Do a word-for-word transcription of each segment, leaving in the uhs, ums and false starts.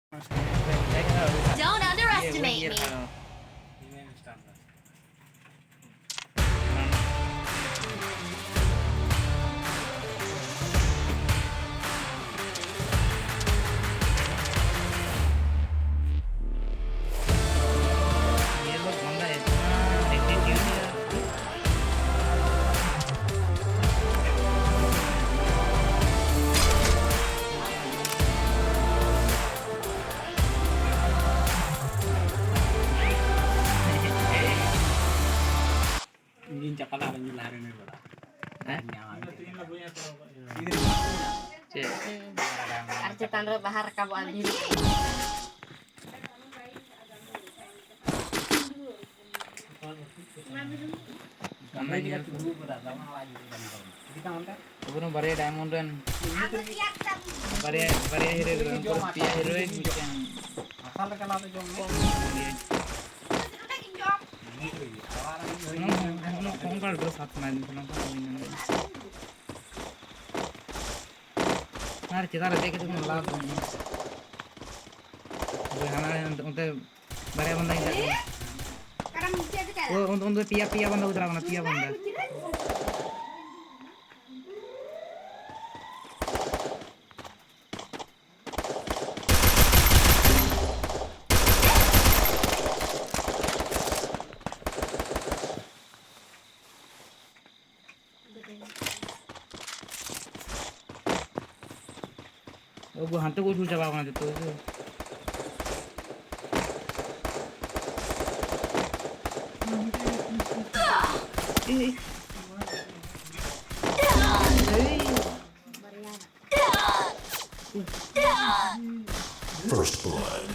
Don't underestimate me. ᱤᱧ ᱪᱟᱯᱟᱞᱟ ᱟᱨ ᱤᱧ ᱞᱟᱦᱟ ᱨᱮ ᱱᱤᱨ ᱵᱟᱲᱟ᱾ ᱦᱮᱸ? ᱪᱮᱫ? ᱟᱨ ᱪᱮᱛᱟᱱ ᱨᱮ ᱵᱟᱦᱟ ᱨᱟᱠᱟᱵᱚᱜᱼᱟ ᱫᱷᱤᱨᱤ᱾ ᱚᱱᱟ ᱧᱮᱞ ᱛᱮ᱾ ᱟᱵᱚᱨᱮᱱ ᱵᱟᱨᱭᱟ ᱰᱟᱭᱢᱚᱱᱰ ᱨᱮᱱ, ᱵᱟᱨᱭᱟ, ᱵᱟᱨᱭᱟ ᱦᱤᱨᱳ ᱨᱮᱱ, ᱩᱱᱠᱩ ᱯᱮᱭᱟ ᱦᱤᱨᱳ ᱢᱤᱫᱴᱮᱱ᱾ ᱚᱱᱟ ᱦᱚᱸ, ᱚᱱᱟ ᱦᱚᱸ ᱚᱱᱠᱟ ᱰᱨᱮᱥ ᱦᱟᱛ ᱥᱟᱱᱟᱭᱮᱫᱤᱧ ᱛᱟᱦᱮᱱᱟ, ᱚᱱᱠᱟ ᱦᱚᱸ ᱵᱟᱹᱧ ᱧᱟᱢ ᱞᱮᱫᱟ᱾ ᱟᱨ ᱪᱮᱛᱟᱱ ᱨᱮ ᱫᱮᱡ ᱠᱟᱛᱮ ᱵᱚᱱ ᱞᱟᱫ ᱫᱚ᱾ ᱦᱳᱭ, ᱦᱟᱱᱟ ᱚᱱᱛᱮ, ᱚᱱᱛᱮ ᱵᱟᱨᱭᱟ ᱵᱟᱱᱫᱟ ᱤᱧ ᱪᱟᱞᱟᱜ ᱠᱟᱱᱟ᱾ ᱚ, ᱚᱱᱛᱮ, ᱚᱱᱛᱮ ᱯᱮᱭᱟ, ᱯᱮᱭᱟ ᱵᱟᱱᱫᱟ ᱠᱚ ᱪᱟᱞᱟᱜ ᱠᱟᱱᱟ, ᱯᱮᱭᱟ ᱵᱟᱱᱫᱟ᱾ ᱳ, ᱦᱟᱱᱛᱮ ᱠᱚ ᱩᱥᱩᱞ ᱪᱟᱵᱟᱣ ᱠᱟᱱᱟ ᱡᱚᱛᱚ ᱜᱮ᱾ ᱮ, ᱮ᱾ First blood.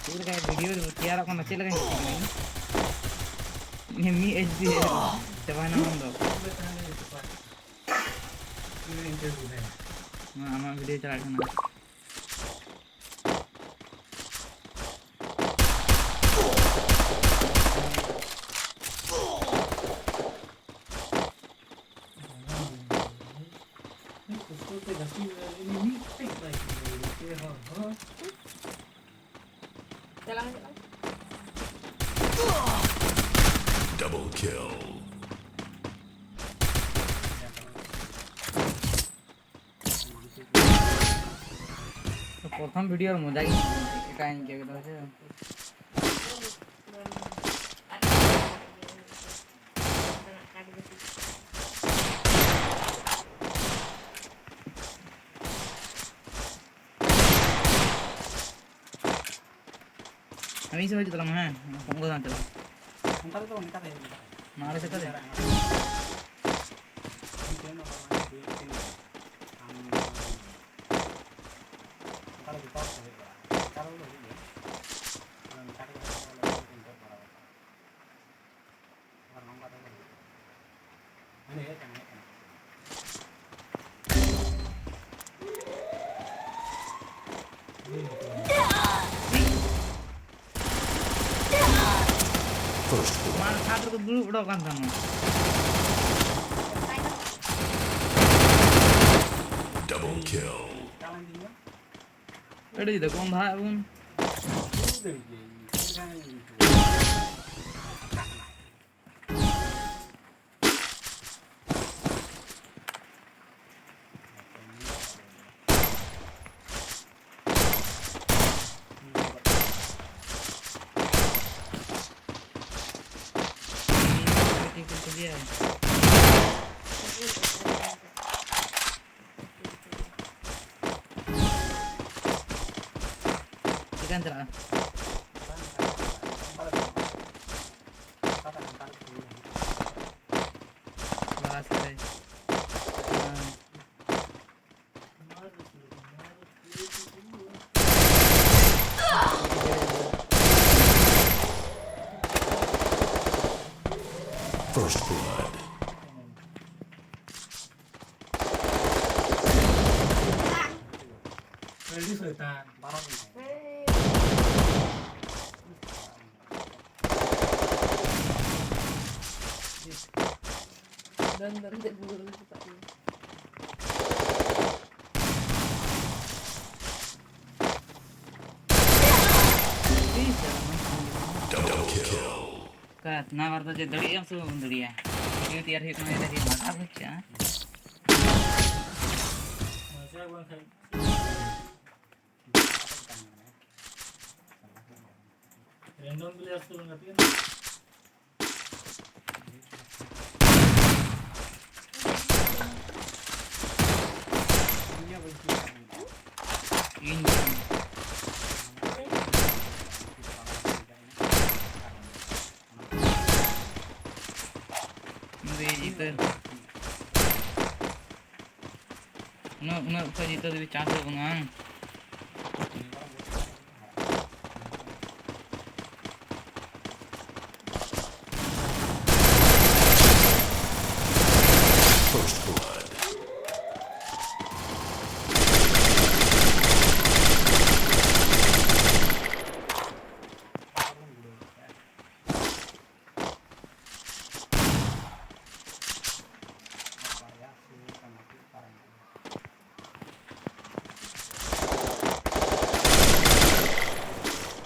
ᱪᱮᱫ ᱞᱮᱠᱟ ᱵᱷᱤᱰᱤᱭᱳ ᱛᱮᱭᱟᱨᱚᱜ ᱠᱟᱱᱟ, ᱪᱮᱫ ᱞᱮᱠᱟᱧ ᱧᱮᱞ ᱠᱮᱫᱟ? ᱢᱤᱫ ᱮᱭᱤᱪ ᱰᱤ ᱪᱟᱵᱟᱭᱮᱱᱟ ᱢᱮᱱ ᱫᱚ᱾ ᱢᱟ, ᱟᱢᱟᱜ ᱵᱷᱤᱰᱤᱭᱳ ᱪᱟᱞᱟᱜ ᱠᱟᱱᱟ᱾ ᱠᱚᱥᱴᱚ ᱛᱮ ᱜᱟᱛᱮ ᱩᱱᱤ ᱢᱤᱫᱴᱮᱡ ᱵᱟᱭ ᱠᱷᱮᱞ ᱫᱟᱲᱮᱭᱟᱜᱼᱟ, ᱪᱮᱫ ᱦᱚᱸ᱾ ᱪᱟᱞᱟᱝ, ᱪᱟᱞᱟᱝ᱾ Double kill. ᱯᱨᱚᱛᱷᱚᱢ ᱵᱷᱤᱰᱤᱭᱳ ᱨᱮ ᱢᱚᱡᱟ ᱜᱮ ᱮᱠᱟᱭ ᱤᱧ ᱟᱹᱭᱠᱟᱹᱣ ᱠᱮᱫᱟ, ᱵᱩᱡᱷᱟᱹᱣ᱾ ᱟᱢ ᱤᱧ ᱥᱮᱫ ᱦᱤᱡᱩᱜ ᱛᱟᱞᱟᱝ ᱢᱮ, ᱦᱮᱸ? ᱚᱱᱠᱟ ᱫᱚ ᱵᱟᱝ ᱪᱟᱞᱟᱜᱼᱟ᱾ ᱚᱱᱠᱟ ᱫᱚ ᱚᱱᱠᱟ ᱫᱚ ᱦᱩᱭᱩᱜ ᱜᱮᱭᱟ᱾ ᱢᱟ ᱟᱞᱮ ᱥᱮᱫ ᱠᱷᱚᱱ ᱫᱚ᱾ ᱚᱱᱠᱟ ᱫᱚ ᱡᱚᱛᱚ ᱦᱚᱲ ᱠᱚ ᱦᱩᱭᱩᱜ ᱜᱮᱭᱟ᱾ ᱚᱱᱠᱟ ᱫᱚ ᱦᱩᱭᱩᱜ ᱜᱮᱭᱟ᱾ ᱟᱫᱚ ᱱᱮᱛᱟᱨ ᱫᱚ ᱦᱩᱭᱩᱜ ᱜᱮᱭᱟ᱾ ᱟᱫᱚ ᱱᱮᱛᱟᱨ ᱫᱚ ᱦᱩᱭᱩᱜ ᱜᱮᱭᱟ᱾ ᱟᱨ ᱱᱚᱝᱠᱟ ᱫᱚ ᱦᱩᱭᱩᱜ ᱜᱮᱭᱟ᱾ ᱦᱟᱱᱮ ᱦᱮᱡ ᱠᱟᱱᱟ, ᱦᱮᱡ ᱠᱟᱱᱟ᱾ ᱢᱟᱱ ᱥᱟᱛ ᱨᱮᱠᱚ ᱫᱩᱲᱩᱵ ᱚᱰᱚᱠ ᱠᱟᱱ ᱛᱟᱦᱮᱱᱟ᱾ Double kill. ᱟᱹᱰᱤ ᱫᱚ ᱠᱚᱢ ᱵᱷᱟᱜ ᱵᱚᱱ᱾ ᱪᱤᱠᱟᱹᱧ ᱪᱟᱞᱟᱜᱼᱟ? ᱞᱟᱦᱟ ᱥᱮᱫ ᱨᱮ᱾ First blood. ᱫᱚᱱ ᱫᱚᱱ ᱛᱮ ᱜᱩᱨ ᱞᱮ ᱪᱟᱞᱟᱜ ᱜᱮᱭᱟ᱾ Double kill. ᱚᱠᱟ ᱱᱟᱣᱟ ᱨᱮᱫᱚ ᱡᱮ ᱫᱟᱲᱮᱭᱟᱜ ᱟᱢ ᱥᱮ ᱵᱟᱵᱚᱱ ᱫᱟᱲᱮᱭᱟᱜᱼᱟ? ᱵᱷᱤᱰᱤᱭᱳ ᱛᱮᱭᱟᱨ ᱦᱩᱭᱩᱜ ᱠᱟᱱᱟ, ᱢᱟᱛᱷᱟ ᱵᱩᱡᱽ ᱠᱟᱜᱼᱟ᱾ ᱨᱮᱱᱰᱚᱢ ᱯᱞᱮᱭᱟᱨᱥ ᱛᱮᱵᱚᱱ ᱜᱟᱛᱮᱜᱼᱟ᱾ ᱤᱧ ᱤᱧ ᱫᱚ ᱡᱤᱛᱟᱹ-, ᱩᱱᱟᱹᱜ, ᱩᱱᱟᱹᱜ ᱠᱷᱚᱡ ᱡᱤᱛᱟᱹ ᱫᱷᱟᱹᱵᱤᱡ ᱪᱟᱱᱥ ᱫᱚ ᱵᱟᱹᱱᱩᱜᱼᱟ᱾ First blood.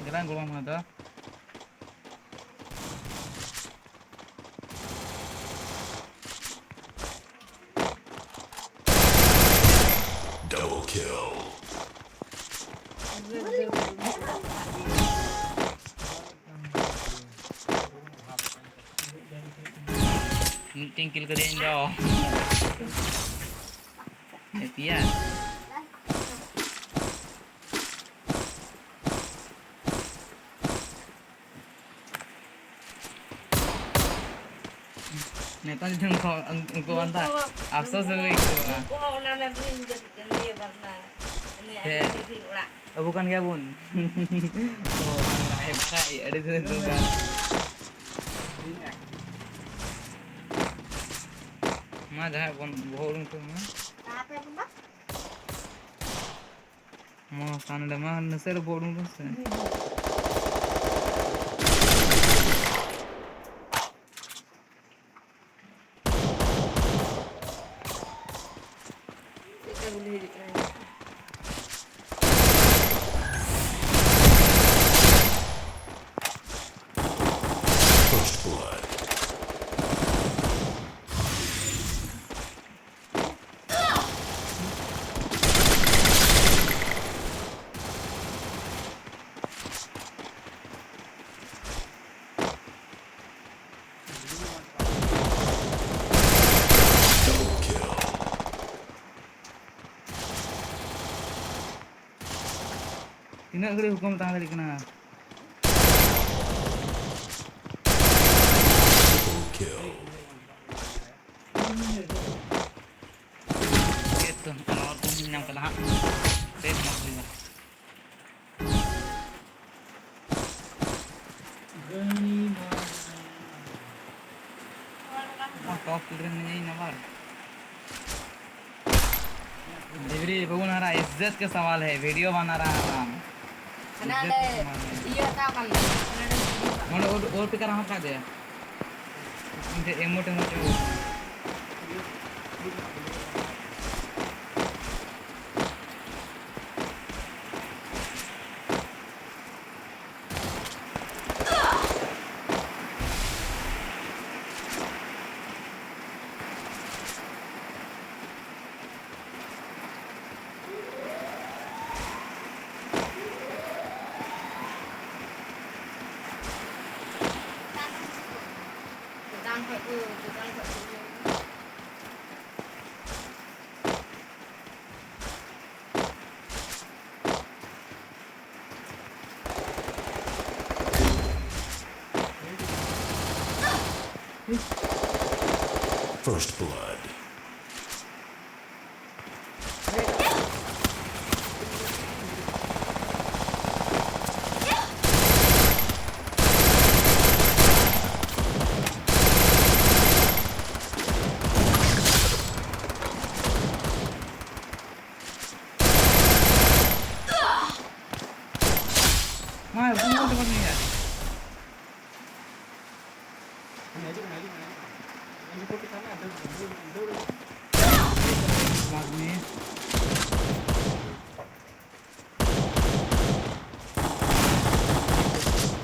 ᱫᱮᱞᱟᱝ ᱜᱚᱲᱚᱢ ᱦᱚᱲ ᱫᱚ᱾ Double kill. ᱢᱤᱫᱴᱮᱱ ᱠᱤᱞ ᱠᱟᱫᱮᱭᱟᱹᱧ ᱫᱚ᱾ ᱦᱮᱸ, ᱯᱮᱭᱟ᱾ ᱱᱮᱛᱟᱨ ᱡᱩᱫᱤ ᱩᱱᱠᱩ, ᱩᱱᱠᱩ ᱵᱟᱝ ᱛᱟᱦᱮᱸ, ᱟᱯᱥᱳᱥ ᱜᱮ ᱟᱹᱭᱠᱟᱹᱣᱟ᱾ ᱩᱱᱠᱩ ᱦᱚᱸ ᱚᱱᱟ ᱨᱮ ᱵᱤᱱ ᱡᱟᱹᱯᱤᱫ ᱠᱟᱱ ᱜᱮᱭᱟ ᱵᱟᱝ? ᱩᱱᱤ ᱟᱡ ᱦᱮᱸ᱾ ᱵᱤᱵᱷᱤᱱ ᱚᱲᱟᱜ᱾ ᱟᱵᱚ ᱠᱟᱱ ᱜᱮᱭᱟ ᱵᱚᱱ᱾ ᱚ, ᱵᱟᱝ, ᱟᱡ ᱵᱟᱠᱷᱟᱡ ᱟᱹᱰᱤ ᱫᱤᱱ ᱨᱮ ᱫᱩᱠᱟ᱾ ᱢᱟ ᱡᱟᱦᱟᱸᱭ ᱵᱚᱱ ᱵᱚᱦᱚᱜ ᱩᱰᱩᱝ ᱠᱚ ᱢᱟ᱾ ᱟᱯᱮ ᱵᱚᱸᱜᱟ? ᱢᱟ ᱥᱟᱱᱰᱮ ᱢᱟ ᱱᱟᱥᱮ ᱨᱮ ᱵᱚᱦᱚᱜ ᱩᱰᱩᱝ ᱠᱚ ᱥᱮ᱾ ᱪᱮᱫ ᱞᱮᱠᱟ ᱵᱚᱞᱮ ᱦᱤᱡᱩᱜ ᱠᱟᱱᱟ? ᱛᱤᱱᱟᱹᱜ ᱜᱷᱟᱹᱲᱤᱡ ᱦᱩᱠᱩᱢ ᱛᱟᱦᱮᱸ ᱫᱟᱲᱮᱭᱟᱜ ᱠᱟᱱᱟ? ᱪᱮᱫ ᱛᱚ, ᱱᱚᱣᱟ ᱠᱚ ᱧᱟᱢ ᱠᱟᱫᱟ ᱦᱟᱸᱜ᱾ ᱥᱮ ᱱᱚᱣᱟ ᱠᱚ ᱧᱟᱢ᱾ ᱴᱚᱯ ᱠᱤᱞ ᱨᱮ ᱢᱮᱱᱟᱹᱧ ᱟᱵᱟᱨ᱾ ᱰᱤᱵᱨᱤ ᱵᱟᱵᱩ ᱱᱟᱨᱟ, ᱤᱡᱽᱡᱚᱛ ᱠᱟ ᱥᱟᱣᱟᱞ ᱦᱮ, ᱵᱷᱤᱰᱤᱭᱳ ᱵᱟᱱᱟ ᱨᱟᱦᱟ ᱦᱟᱢ᱾ ᱦᱟᱱᱟ ᱤᱡᱽᱡᱚᱛ ᱱᱚᱰᱮ ᱠᱟ ᱥᱟᱣᱟᱞ ᱦᱮ᱾ ᱤᱭᱟᱹ ᱦᱟᱛᱟᱣ ᱠᱟᱱ ᱫᱚ, ᱦᱟᱱᱟ ᱱᱚᱰᱮ ᱵᱷᱤᱰᱤᱭᱳ ᱦᱟᱛᱟᱣ᱾ ᱱᱚᱰᱮ ᱳ, ᱳ ᱯᱤᱠᱟᱨ ᱦᱟᱛᱟᱣ ᱠᱟᱫᱮᱭᱟ᱾ ᱢᱤᱫᱴᱮᱡ ᱮᱢᱳᱴ, ᱮᱢᱳᱴ᱾ ᱪᱮᱛᱟᱱ ᱠᱷᱚᱡ ᱠᱚ, ᱪᱮᱛᱟᱱ ᱠᱷᱚᱡ ᱠᱚ ᱤᱭᱟᱹ᱾ First blood. ᱢᱟ, ᱵᱚᱞ ᱫᱚ ᱵᱟᱹᱱᱩᱭᱟ᱾ ᱢᱟᱜᱽ ᱢᱮ᱾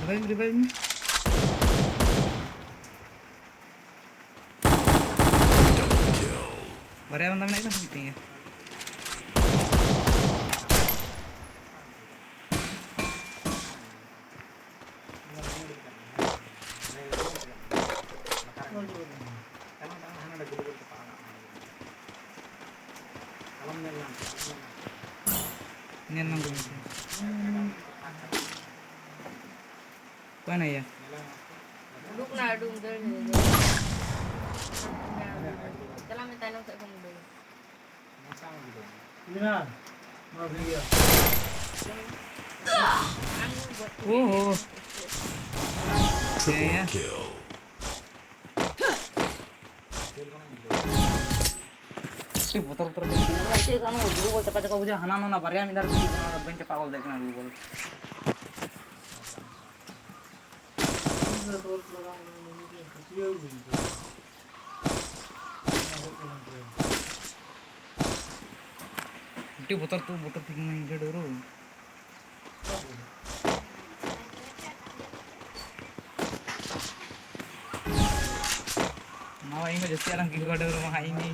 ᱨᱤᱵᱷᱟᱭᱤᱵᱷ ᱢᱮ, ᱨᱤᱵᱷᱟᱭᱤᱵᱷ ᱢᱮ᱾ ᱵᱟᱨᱭᱟ ᱵᱟᱱᱫᱟ ᱢᱮᱱᱟᱜ ᱠᱤᱱᱟ ᱥᱮ ᱢᱤᱫᱴᱮᱱ ᱜᱮ? ᱧᱮᱞ ᱧᱟᱢ ᱠᱚ ᱢᱮᱥᱮ᱾ ᱢᱮᱱᱟᱭᱟ᱾ ᱩᱰᱩᱠ ᱱᱟ, ᱩᱰᱩᱠ ᱫᱟᱹᱲ ᱢᱮ᱾ ᱪᱟᱞᱟᱜ ᱢᱮ ᱛᱟᱭᱱᱚᱢ ᱥᱮᱫ ᱠᱷᱚᱱ ᱩᱰᱩᱠ᱾ ᱳᱦᱳ᱾ Triple kill. ᱟᱹᱰᱤ ᱵᱚᱛᱚᱨ ᱵᱚᱛᱚᱨ ᱜᱮ᱾ ᱪᱮᱫ ᱠᱟᱱᱟ, ᱜᱩᱞᱩ ᱵᱚᱞ ᱪᱟᱯᱟ ᱪᱟᱯᱟ ᱵᱩᱡᱷᱟᱹᱜᱼᱟ᱾ ᱦᱟᱱᱟ ᱱᱚᱣᱟ ᱵᱟᱨᱭᱟ ᱢᱤᱫ ᱫᱷᱟᱣ ᱨᱮ ᱵᱟᱹᱧ ᱪᱟᱯᱟ ᱜᱚᱫ ᱫᱟᱲᱮᱭᱟᱜ ᱠᱟᱱᱟ ᱜᱩᱞᱩ ᱵᱚᱞ᱾ ᱟᱹᱰᱤ ᱵᱚᱛᱚᱨ ᱛᱚ ᱵᱚᱛᱚᱨ ᱴᱷᱤᱠ ᱢᱮ ᱤᱧ ᱰᱷᱮᱨ ᱰᱷᱮᱨ᱾ ᱱᱚᱣᱟ ᱤᱧ ᱫᱚ ᱡᱟᱹᱥᱛᱤ ᱟᱞᱟᱝ ᱠᱤᱱ ᱜᱚᱰᱮ ᱨᱩᱢᱟ ᱦᱟᱸᱜ ᱤᱧ᱾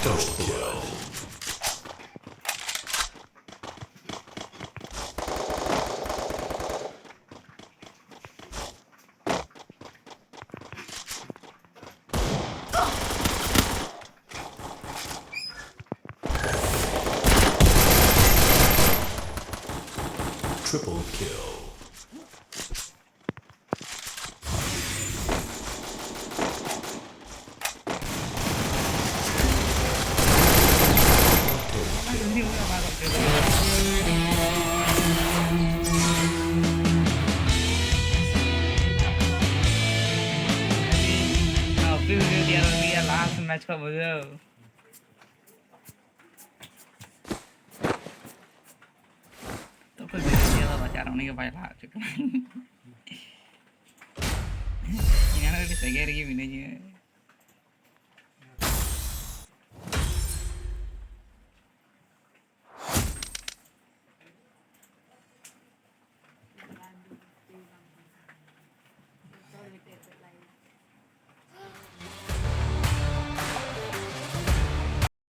Double kill. Triple kill. Office ᱨᱮ ᱛᱮᱭᱟᱨ ᱞᱟᱦᱟ ᱥᱮ ᱢᱮᱪ ᱠᱷᱚᱱ ᱵᱩᱡᱷᱟᱹᱣ᱾ ᱛᱚᱠᱷᱚᱱ ᱵᱤᱱ ᱧᱮᱞᱟ ᱵᱟᱡᱟᱨ, ᱩᱱᱤ ᱜᱮ ᱵᱟᱭ ᱞᱟᱦᱟ ᱦᱚᱪᱚᱜ ᱠᱟᱱᱟ᱾ ᱤᱧ ᱦᱟᱱᱟ ᱟᱹᱰᱤ ᱥᱟᱺᱜᱤᱧ ᱨᱮᱜᱮ ᱢᱤᱱᱟᱹᱧᱟ᱾